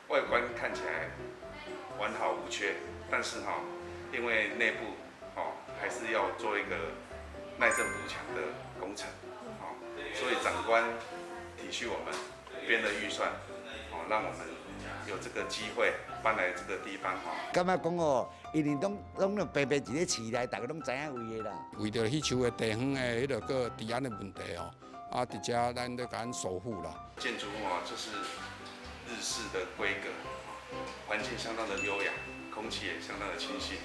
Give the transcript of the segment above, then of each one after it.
外觀看起來完好無缺，但是哈，因為內部哦還是要做一個耐震補強的工程，哦，所以長官體恤我們編了預算，哦，讓我們有這個機會搬來這個地方哈。感覺講哦，因為攏攏白白佇咧市內，逐家攏知影位的啦。為著彼處的地方的彼个個治安的問題哦，啊，佇遮咱咧共守護啦。建築物啊，就是日式的規格，環境相當的優雅，空氣也相當的清新。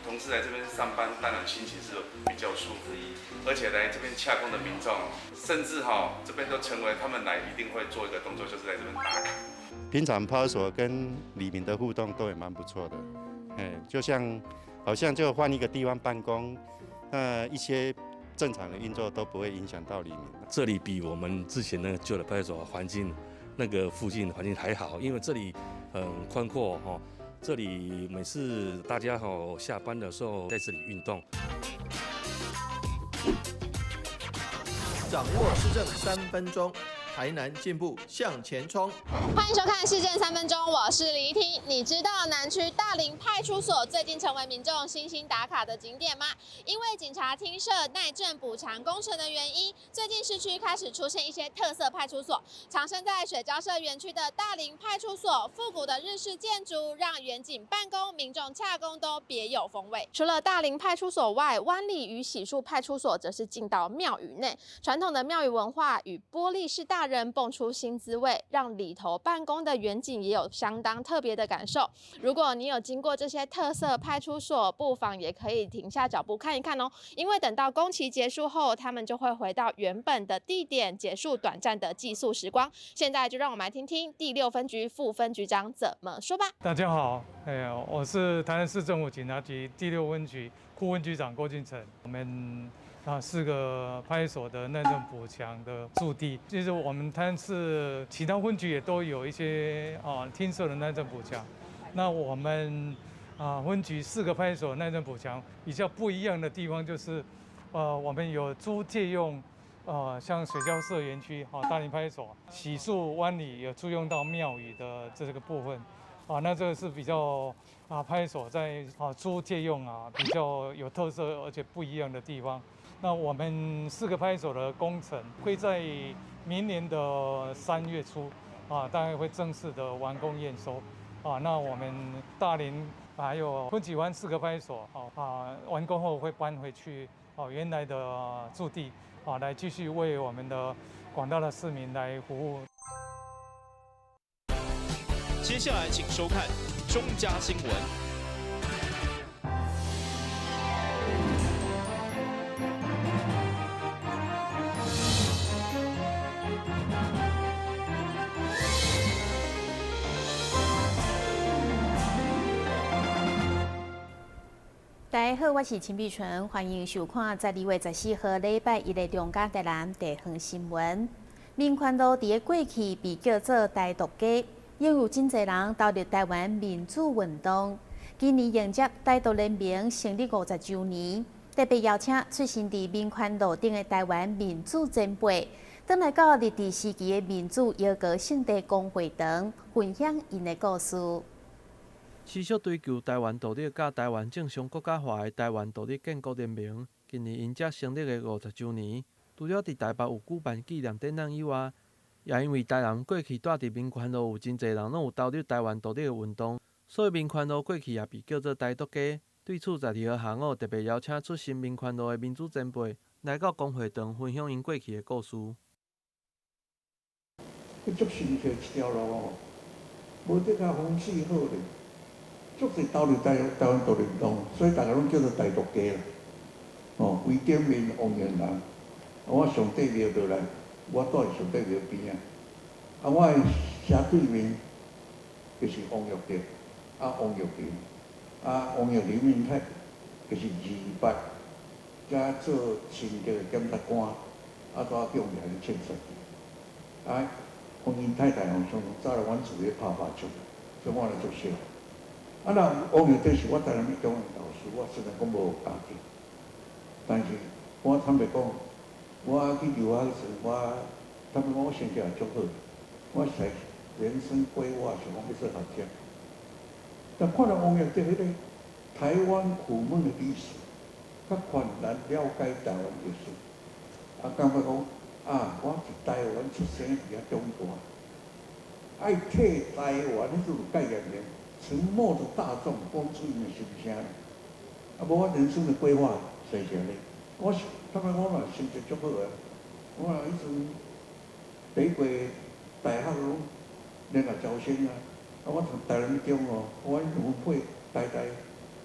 同事來這邊上班，當然心情是比較舒服，而且來這邊洽公的民眾，甚至哈這邊都成為他們來一定會做一個動作，就是在這邊打卡。平常派出所跟里民的互動都也蠻不錯的，哎，就像好像就換一個地方辦公，那一些正常的運作都不會影響到里民。這裡比我們之前那個舊的派出所環境，那個附近環境還好，因為這裡很寬闊哈。這裡每次大家吼下班的時候在這裡運動。掌握市政3分鐘，台南進步向前衝。歡迎收看《市政三分鐘》，我是李婷。你知道南區大林派出所最近成為民眾新興打卡的景點嗎？因為警察廳舍耐震補強工程的原因，最近市區開始出現一些特色派出所。藏身在水交社園區的大林派出所，復古的日式建築讓員警辦公、民眾洽公都別有風味。除了大林派出所外，灣裡與喜樹派出所則是進到廟宇內，傳統的廟宇文化與玻璃式大人蹦出新滋味，讓裡頭辦公的員警也有相當特別的感受。如果你有經過這些特色派出所，不妨也可以停下腳步看一看哦。因為等到工期結束後，他們就會回到原本的地點，結束短暫的寄宿時光。現在就讓我們來聽聽第六分局副分局長怎麼說吧。大家好，哎呀，我是台南市政府警察局第六分局副分局長郭俊成。我們啊，四個派出所的耐震補強的駐地，其實我們台南市其他分局也都有一些啊廳舍的耐震補強。那我們啊分局四個派出所耐震補強比較不一樣的地方就是，我們有租借用，像水交社園區啊大林派出所、喜樹灣裡有租用到廟宇的這個部分，啊，那這個是比較啊派出所在啊租借用啊比較有特色而且不一樣的地方。那我們四個派出所的工程會在明年的3月初啊，大概會正式的完工驗收啊。那我們大林還有坤吉灣四個派出所啊，完工後會搬回去哦原來的駐地啊，來繼續為我們的廣大的市民來服務。接下來請收看中嘉新聞。大家好，我是陳碧純，歡迎收看12月14號禮拜一的中嘉台南地方新聞。民權路佇個過去被叫做台獨街，因有真濟人投入台灣民主運動。今年迎接台獨聯盟成立50週年，特別邀請出生佇民權路頂的台灣民主前輩，轉來到日治時期的民主搖閣聖地公會堂，分享𪜶的故事。持續追求台灣獨立佮台灣正常國家化的台灣獨立建國聯盟，今年迎接成立的50週年。除了佇台北有舉辦紀念展覽以外，也因為台南過去住佇民權路有真濟人攏有投入台灣獨立的運動，所以民權路過去也被叫做台獨街。對此，12號下午特別邀請出身民權路的民主前輩來到公會堂分享𪜶過去的故事。彼足深切一條路哦，無得共風水好咧。足濟投入台灣獨立運動，所以逐家攏叫做台獨街啦。哦，圍頂面王彥人，我上帝廟落來，我住佇上帝廟邊仔。啊，我的斜對面就是王玉德，啊王玉林，啊王玉林𪜶太就是28才做新竹的檢察官，啊，拄仔叫掠去槍殺。啊，王𪜶太太吼，常常走來阮厝咧拍麻將，所以我來足熟。啊，那王玉德是我台南一中的老師，我雖然講無交情，但是我坦白講，我去留學時，我坦白講我成績也足好，我實有人生規劃是講欲做學者，但看著王業哲彼個台灣苦悶的歷史，較困難了解台灣歷史，啊，感覺講啊，我佇台灣出生，佇遐長大，愛替台灣彼種概念呢，沉默的大眾講出𪜶的心聲。啊，無我人生的規劃是啥呢？我是坦白講，我嘛成績足好的，我若彼陣第一過大學攏連續招生啊，啊，我讀台南中哦，我彼陣分配台大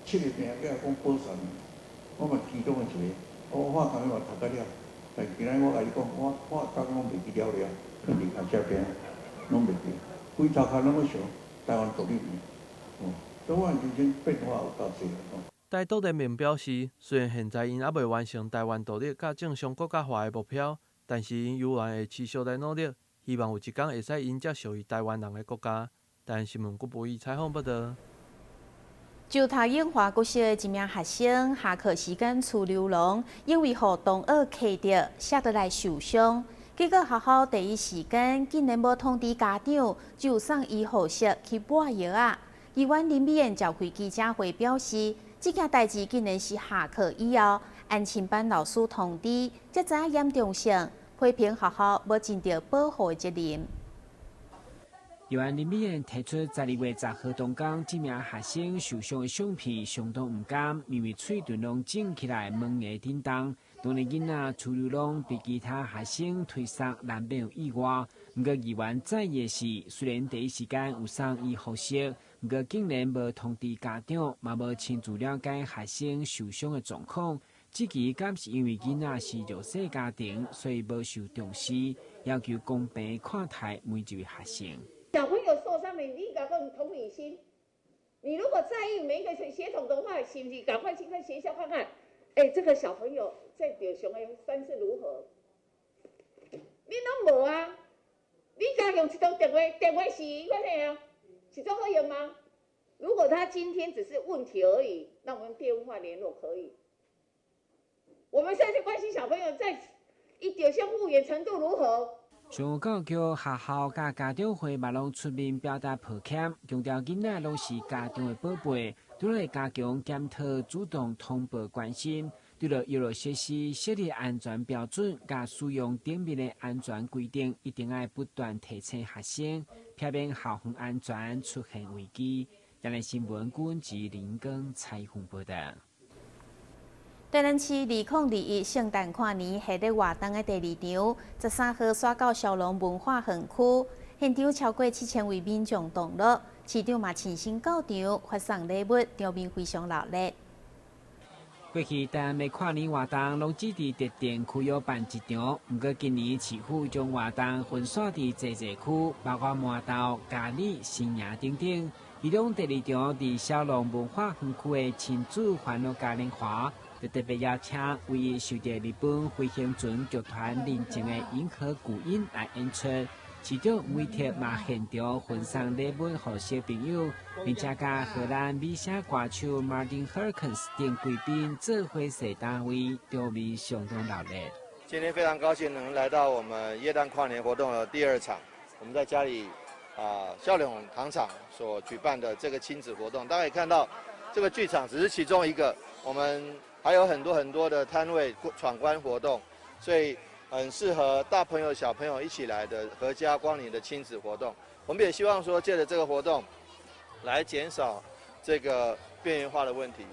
七個名額講保送，我嘛其中的一個，我化工嘛讀甲了，但今仔我共你講，我化工攏袂記了了，囥佇卡車邊，攏袂記，規頭殼攏咧想台灣獨立爾，哦，所以我人生變化有夠濟哦。台獨聯盟表示，雖然現在𪜶猶未完成台灣獨立佮正常國家化的目標，但是𪜶猶原會持續來努力，希望有一工會使迎接屬於台灣人的國家。台南新聞郭博義採訪報導。就讀永華國小的一名學生，下課時間趨溜廊，因為予同學磕著，摔落來受傷。結果學校第一時間竟然無通知家長，就送醫護室去抹藥仔。議員林美燕召開記者會表示，這件代誌竟然是下課以後，安親班老師通知，才知影嚴重性，批評學校無盡著保護的責任。議員林美燕提出，12月10號當工，這名學生受傷的相片相當毋甘，因為喙唇攏腫起來，門牙震動。當年囡仔趨溜廊被其他學生推捒，難免有意外。毋過議員在意的是，雖然第一時間有送醫護室，毋過竟然無通知家長，嘛無親自了解學生受傷的狀況。這期敢是因為囡仔是弱勢家庭，所以無受重視，要求公平看待每一位學生。小朋友受傷了，你應該有同理心。你如果在意每一個學童的話，是不是趕快去看學校看看？哎，這個小朋友在受傷的傷勢如何？你攏無啊？你敢用一通電話？電話是阮的啊，是做好用嗎？如果他今天只是問題而已，那我們電話聯絡可以。我們現在關心小朋友在伊受傷復原程度如何？上教育學校佮家長會嘛攏出面表達抱歉，強調囡仔攏是家長的寶貝，除了加強檢討、主動通報關心，對著遊樂設施設立安全標準，佮使用頂面的安全規定，一定愛不斷提醒學生，避免校園安全出現危機。台南新聞郭吉林根採訪報導。台南市2021聖誕跨年系列活動的第二場，13號徙到蕭壠文化園區，現場超過7000位民眾同樂，市長嘛親身到場發送禮物，場面非常熱烈。過去台南的跨年活動攏只佇特定區域辦一場，毋過今年市府將活動分散佇濟濟區，包括麻豆、佳里、新營等等。其中第二場佇蕭壠文化園區的親子歡樂嘉年華，就特別邀請唯一受著日本飛行船劇團認證的銀河谷音來演出。市長吳威特嘛現場分送禮物予小朋友，並且佮荷蘭美聲歌手 Martin Herkens 等貴賓做伙坐單位，場面相當熱烈。今天非常高興能來到我們耶誕跨年活動的第二場，我們在佳里啊蕭壠糖廠所舉辦的這個親子活動，大家可以看到，這個劇場只是其中一個，我們還有很多很多的攤位闖關活動，所以很適合大朋友小朋友一起來的合家光臨的親子活動。我們也希望說，借著這個活動，來減少這個邊緣化的問題，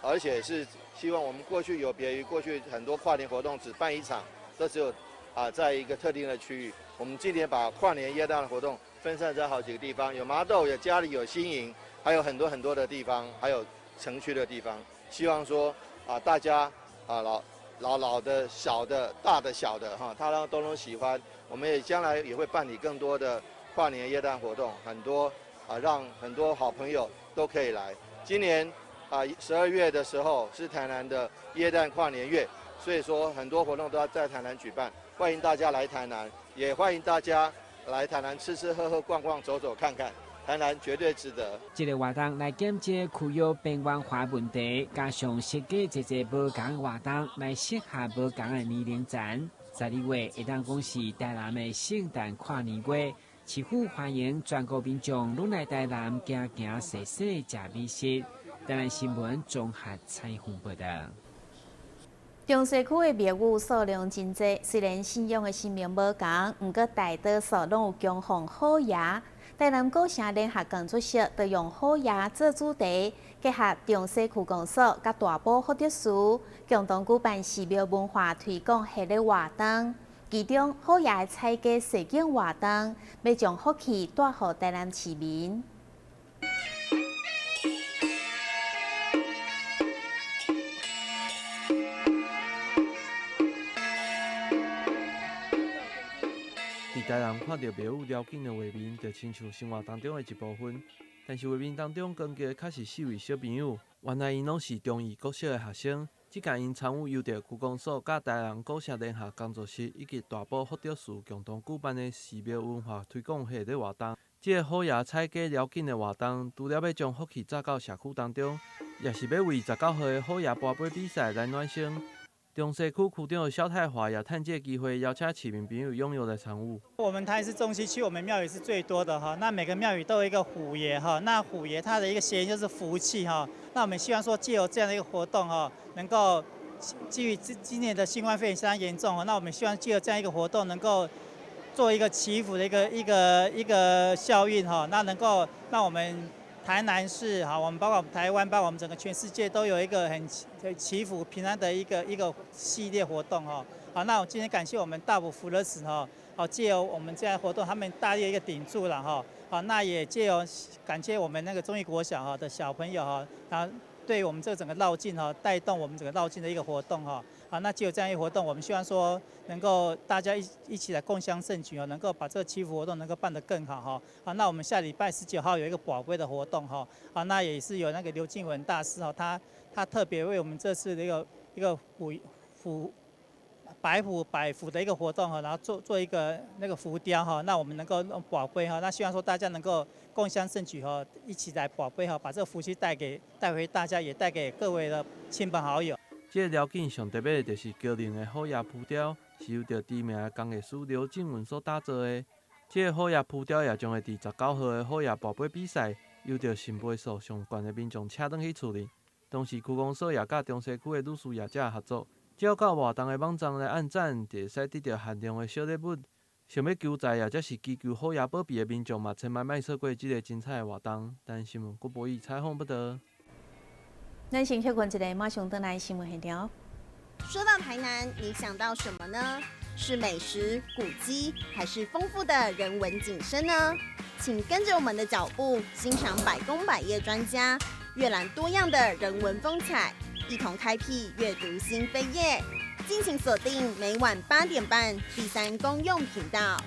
而且是希望我們過去有別於過去很多跨年活動只辦一場，都只有啊在一個特定的區域。我們今年把跨年耶誕的活動分散在好幾個地方，有麻豆，有佳里，有新營，還有很多很多的地方，還有城區的地方。希望說啊，大家啊老老老的、小的、大的、小的哈，他都能喜歡。我們也將來也會辦理更多的跨年耶誕活動，很多啊，讓很多好朋友都可以來。今年啊12月的時候是台南的耶誕跨年月，所以說很多活動都要在台南舉辦，歡迎大家來台南，也歡迎大家來台南吃吃喝喝、逛逛、走走看看。台南絕對值得。這個活動來減少區域邊緣化問題，加上設計濟濟無仝活動來適合無仝的年齡層。12月會當講是台南的聖誕跨年月，市府歡迎全國民眾攏來台南行行踅踅食美食。台南新聞綜合採訪報導。中西區的廟宇數量真濟，雖然信仰的神明無仝，毋過大多數攏有供奉虎爺。台南古城聯合工作室就用虎爺做主題，結合中西區公所佮大埔福德祠，共同舉辦寺廟文化推廣系列活動。其中，虎爺彩街踅景活動，欲將福氣帶予台南市民。佇台南看著廟宇鐐錦的畫面，就親像生活當中的一部分。但是畫面當中扛轎的較是四位小朋友，原來𪜶攏是忠義國小的學生。這屆𪜶參與由著區公所佮台南古城聯合工作室以及大埔福德祠共同舉辦的寺廟文化推廣系列活動。這个虎爺踩街鐐錦的活動，除了欲將福氣炸到社區當中，也是欲為19號的虎爺跋杯比賽來暖身。中西區區長蕭泰華也趁這個機會邀請市民朋友踴躍來參與。我們台南市中西區，我們廟宇是最多的哈。那每個廟宇都有一個虎爺哈。那虎爺他的一個諧音就是福氣哈。那我們希望說藉由這樣的一個活動哈，能夠基於今年的新冠肺炎相當嚴重哈，那我們希望藉由這樣一個活動，能夠做一個祈福的一個效應哈。那能夠讓我們台南市哈，我們包括台灣，包括我們整個全世界都有一個很祈福平安的一個系列活動哈。好，那我今天感謝我們大埔福德祠哈，好藉由我們這樣活動，他們大力一個頂住了哈。好，那也藉由感謝我們那個忠義國小哈的小朋友哈，然後對我們這整個繞境哈，帶動我們整個繞境的一個活動哈。好，那藉由這樣一個活動，我們希望說能夠大家一起來共襄盛舉哦，能夠把這個祈福活動能夠辦得更好哈。好，那我們下禮拜19號有一個寶貝的活動哈。好，那也是有那個劉靜文大師哈，他特別為我們這次的一個虎白虎百福的一個活動哈，然後做一個那個浮雕哈，那我們能夠弄寶貝哈，那希望說大家能夠共襄盛舉哈，一起來寶貝哈，把這個福氣帶回大家，也帶給各位的親朋好友。這個鐐錦上特別的就是高齡的虎爺浮雕，是由著知名的工藝師劉靜文所打造的。這个虎爺浮雕也將會佇19號的虎爺跋杯比賽，由著聖杯數上懸的民眾請轉去厝裡。同時，區公所也佮中西區的女士業者合作，只要到活動的網站來按讚，就會使得著限量的小禮物。想欲求財，或者是祈求虎爺保庇的民眾嘛，千萬莫錯過這个精彩的活動。台新聞郭博義採訪報導。咱先歇睏一下，馬上轉來新聞現場。說到台南，你想到什麼呢？是美食、古蹟，還是豐富的人文景深呢？請跟着我們的腳步，欣賞百工百業專家，閱覽多樣的人文風采，一同開闢閱讀新扉頁。敬請鎖定每晚8點半第三公用頻道。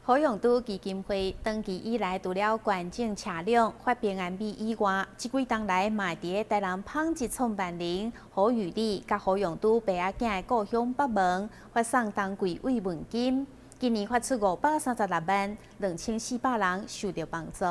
好用都基金會長期以來，除了捐贈車輛、發平安米以外，這幾冬來嘛會佇台南紡織創辦人侯宇立佮好用都爸仔囝的故鄉北門發送冬季慰問金，今年發出536萬2400人受著幫助。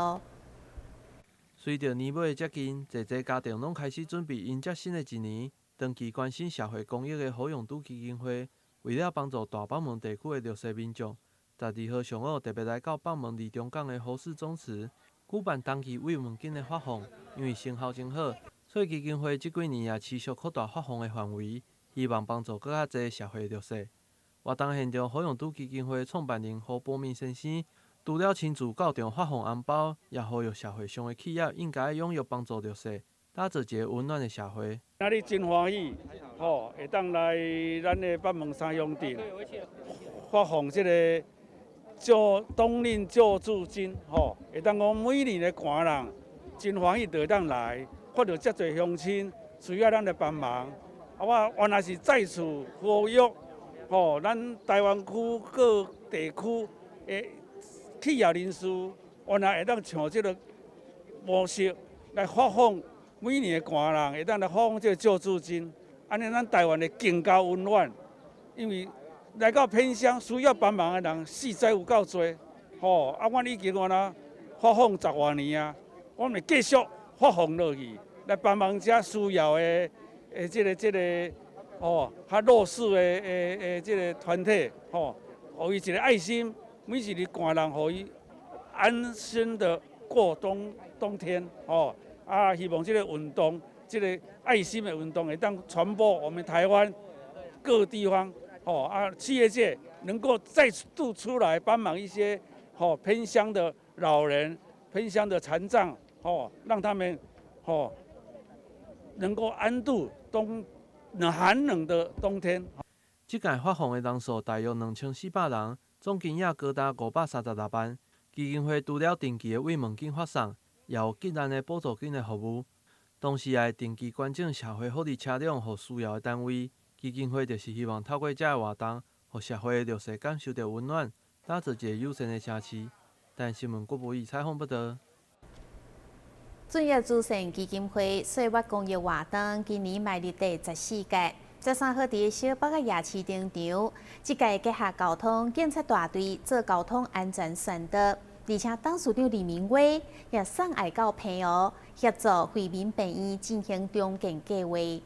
隨著年尾接近，濟濟家庭攏開始準備迎接新的一年。長期關心社會公益的好用都基金會，為了幫助大北門地區的弱勢民眾，12號上午特別來到北門里中港的侯氏宗祠，舉辦冬季慰問金的發放。因為成效真好，所以基金會這幾年也持續擴大發放的範圍，希望幫助閣較濟社會弱勢。活動現場，好用都基金會創辦人侯伯明先生，除了親自到場發放紅包，也呼籲社會上的企業應該踴躍幫助弱勢，打造一個溫暖的社會。今日真歡喜，吼，會當來咱的北門三鄉鎮發放這個冬令救助金，吼，會當講每年的寒人真歡喜，就會當來，看著遮濟鄉親需要咱來幫忙。啊，我原來是再次呼籲吼，咱台灣區各地區的企業人士，原來會當像這個模式來發放每年的寒人，會當來發放這個救助金，按呢咱台灣會更加溫暖。因為來到偏鄉需要幫忙的人，實在有夠濟，吼！啊，阮已經原來發放十外年啊，我們會繼續發放落去，來幫忙遮需要的的這個吼，較弱勢的這個團體，吼，予伊一個愛心，每一个寒人，予伊安心的過冬天，吼！啊，希望這個運動，這個愛心的運動會當傳播我們台灣各地方，吼啊，企業界能夠再度出來幫忙一些，吼偏鄉的老人、偏鄉的殘障，吼，讓他們，吼能夠安度冬寒冷的冬天。這屆發放的人數大約2400人，總金額高達536萬。基金會除了定期的慰問金發送，也有急難的補助金的服務。同時，也會定期捐贈社會福利車輛予需要的單位。基金會就是希望透過這个活動，予社會的弱勢感受著溫暖，打造一个友善的城市。但新聞郭博義採訪報導。駿業慈善基金會歲月公益活動今年邁入第14屆，13號佇小北仔夜市登場。這屆結合交通警察大隊做交通安全宣導，而且董事長李明威也送愛到澎湖協助惠民病院進行重建計劃。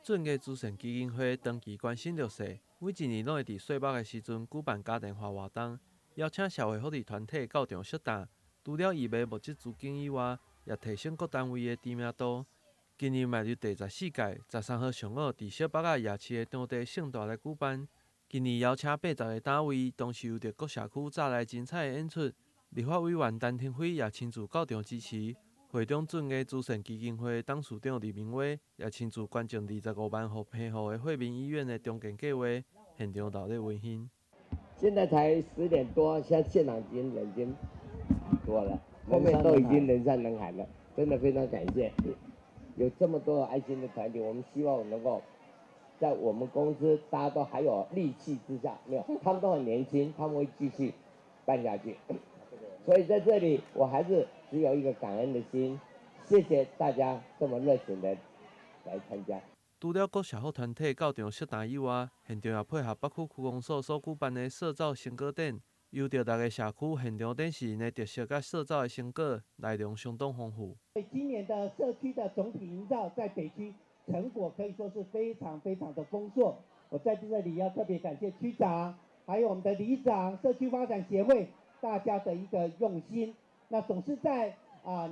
駿業慈善基金會長期關心弱勢，每一年攏會佇歲末的時陣舉辦嘉年華活動，邀請社會福利團體到場相貼。除了義賣募集資金以外，也提升各單位的知名度。今年邁入第14屆，13號上午佇小北仔夜市的場地盛大來舉辦。今年邀請80個單位，同時有著各社區帶來精彩的演出。立法委員陳亭妃也親自到場支持。會長駿業慈善基金會董事長李明威也親自捐贈25萬予澎湖的惠民醫院的重建計劃，現場熱烈溫馨。現在才10點多，現在現場已經人已經多了，後面都已經人山人海了，真的非常感謝，有這麼多愛心的團體，我們希望能夠在我們公司大家都還有力氣之下，沒有，他們都很年輕，他們會繼續辦下去。所以在這裡，我還是只有一個感恩的心，謝謝大家這麼熱情的來參加。除了各社福團體到場相貼以外，現場也配合北區區公所所舉辦的塑造成果展，由著六个社區現場展示𪜶的特色佮塑造的成果，內容相當豐富。今年的社區的總體營造在北區成果可以說是非常非常的豐碩。我在這裡要特別感謝區長，還有我們的里長、社區發展協會大家的一個用心。那總是在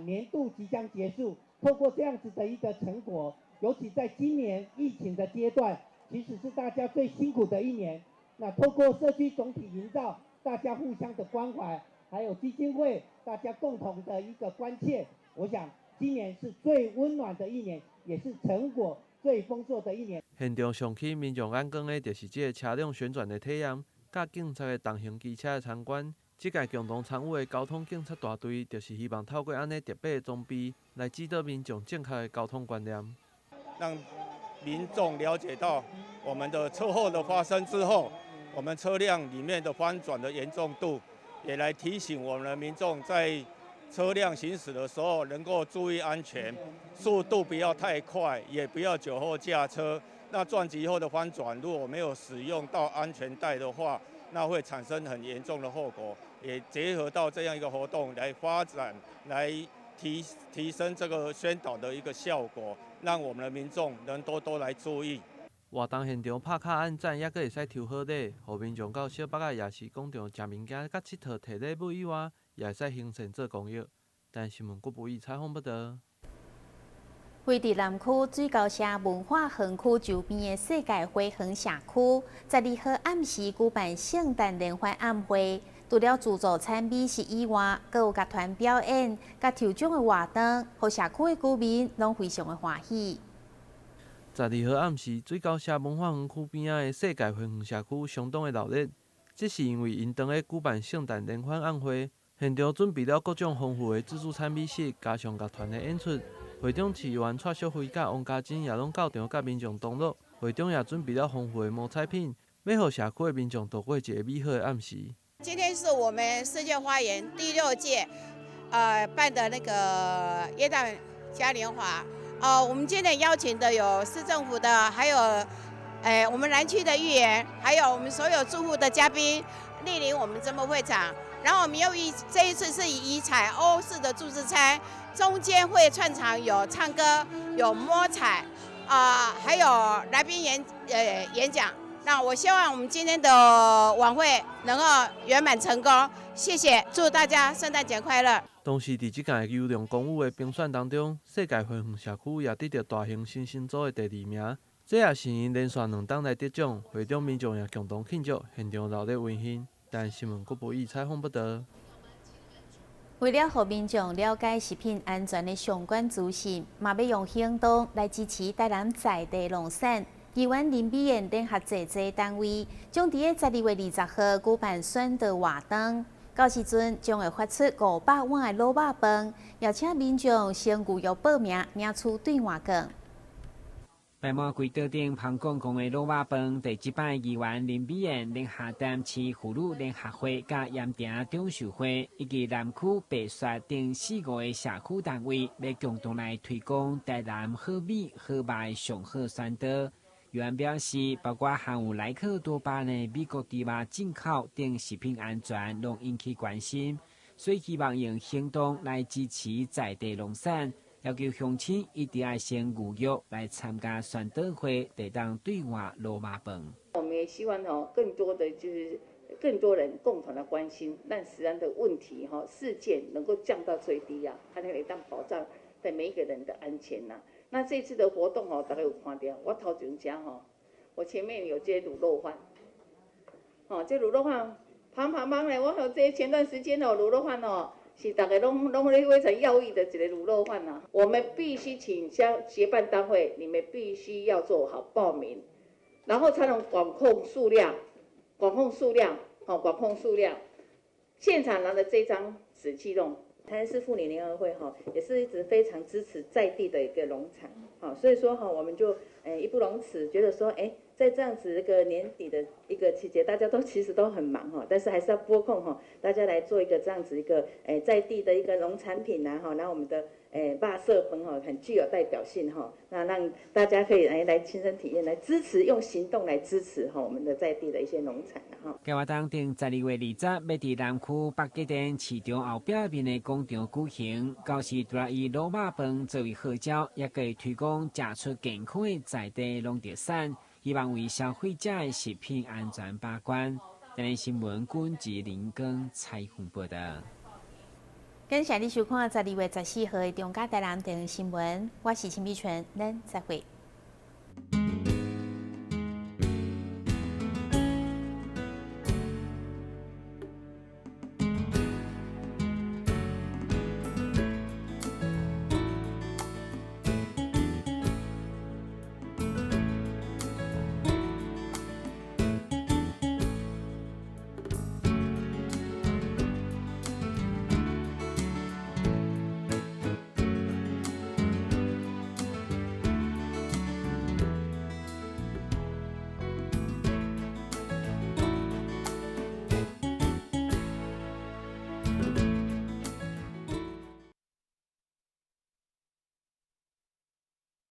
年度即將結束，透過這樣子的一個成果，尤其在今年疫情的階段，其實是大家最辛苦的一年。那透過社區總體營造，大家互相的關懷，還有基金會大家共同的一個關切，我想今年是最溫暖的一年，也是成果最豐碩的一年。現場上吸民眾眼光的，就是這个車輛旋轉的體驗，佮警察的重型機車的參觀。這屆共同參與的交通警察大隊，就是希望透過按呢特別的裝備，來指導民眾正確的交通觀念，讓民眾了解到我們的車禍的發生之後，我們車輛裡面的翻轉的嚴重度，也來提醒我們的民眾在車輛行駛的時候能夠注意安全，速度不要太快，也不要酒後駕車。那撞擊後的翻轉，如果沒有使用到安全帶的話，那會產生很嚴重的後果。也結合到這樣一個活動來發展，來提升這個宣導的一個效果，讓我們的民眾能多多來注意。活動現場拍卡按讚，猶閣會使抽好禮，予民眾到小北仔夜市廣場食物件佮𨑨迌提禮物以外，也會使行善做公益。但新聞郭博義採訪報導。位佇南區水溝社文化園區周邊的世界花園社區，12號暗時舉辦聖誕聯歡晚會。除了自助餐美食以外，閣有樂團表演、佮抽獎的活動，予社區的居民攏非常的歡喜。12號暗時，水溝社文化園區邊仔的世界花園社區相當的熱鬧，這是因為𪜶當咧舉辦聖誕聯歡晚會，現場準備了各種豐富的自助餐美食，加上樂團的演出。會長市議員蔡淑妃佮王家珍也攏到場佮民眾同樂。會長也準備了豐富的摸彩品，欲予社區的民眾度過一个美好的暗時。今天是我們世界花園第六屆，辦的那個耶誕嘉年華。我們今天邀請的有市政府的，還有，我們南區的議員，還有我們所有住戶的嘉賓蒞臨我們這麼會場。然後我們又以這一次是以採歐式的自助餐，中間會串場有唱歌、有摸彩，還有來賓演講。那我希望我們今天的晚會能夠圓滿成功，謝謝，祝大家聖誕節快樂。同時，佇這屆優良公務的評選當中，世界花園社區也得著大型新興組的第二名，這也是𪜶連續兩冬來得獎，會中民眾也共同慶祝，現場熱鬧溫馨。但新聞郭博義採訪報導。為了予民眾了解食品安全的相關資訊，嘛欲用行動來支持台南在地農產。議員林美燕聯合濟濟單位，將佇个12月20號舉辦宣導活動，到時陣將會發出500碗的滷肉飯，邀請民眾先預約報名領取兌換券。擺滿規桌頂芳廣廣的滷肉飯，第這擺議員林美燕聯合台南市婦女聯合會、佮鹽埕長壽會以及南區白雪等四五个社區單位，欲共同來推廣台南好米好肉的上好宣導。議員表示，包括含有萊克多巴胺的美國豬肉進口等食品安全，攏引起關心，所以希望用行動來支持在地農產。要求鄉親一定愛先預約來參加宣導會，得當兌換滷肉飯。我們也希望哦，更多的就是更多人共同來關心，讓食安的問題哈事件能夠降到最低啊，還能會當保障在每一個人的安全吶。那這次的活動哦，大家有看著，我頭前遮吼，我前面有這滷肉飯，哦，這滷肉飯芳芳芳咧，我這前段時間哦，滷肉飯哦。是大家攏攏咧非常要意的一个滷肉飯啊！我們必須請相協辦單位，你們必須要做好報名，然後才能管控數量，管控數量，好，管控數量。現場拿的這張紙記錄，台南市婦女聯合會哈，也是一直非常支持在地的一個農產，好，所以說哈，我們就義不容辭，覺得說在這樣子一個年底的一個期間，大家都其實都很忙哈，但是還是要撥空哈，大家來做一個這樣子一個在地的一個農產品啊哈，然後我們的肉色飯哈，很具有代表性哈，那讓大家可以來親身體驗，來支持，用行動來支持哈我們的在地的一些農產哈。該活動定12月20，欲佇南區北機電市場後壁面的廣場舉行，到時除了以滷肉飯作為號召，也會推廣食出健康的在地農特產。希望為消費者的食品安全把關。台南新聞君吉林根採訪報導。感謝你收看12月14號的中嘉台南電視新聞，我是陳美純，咱再會。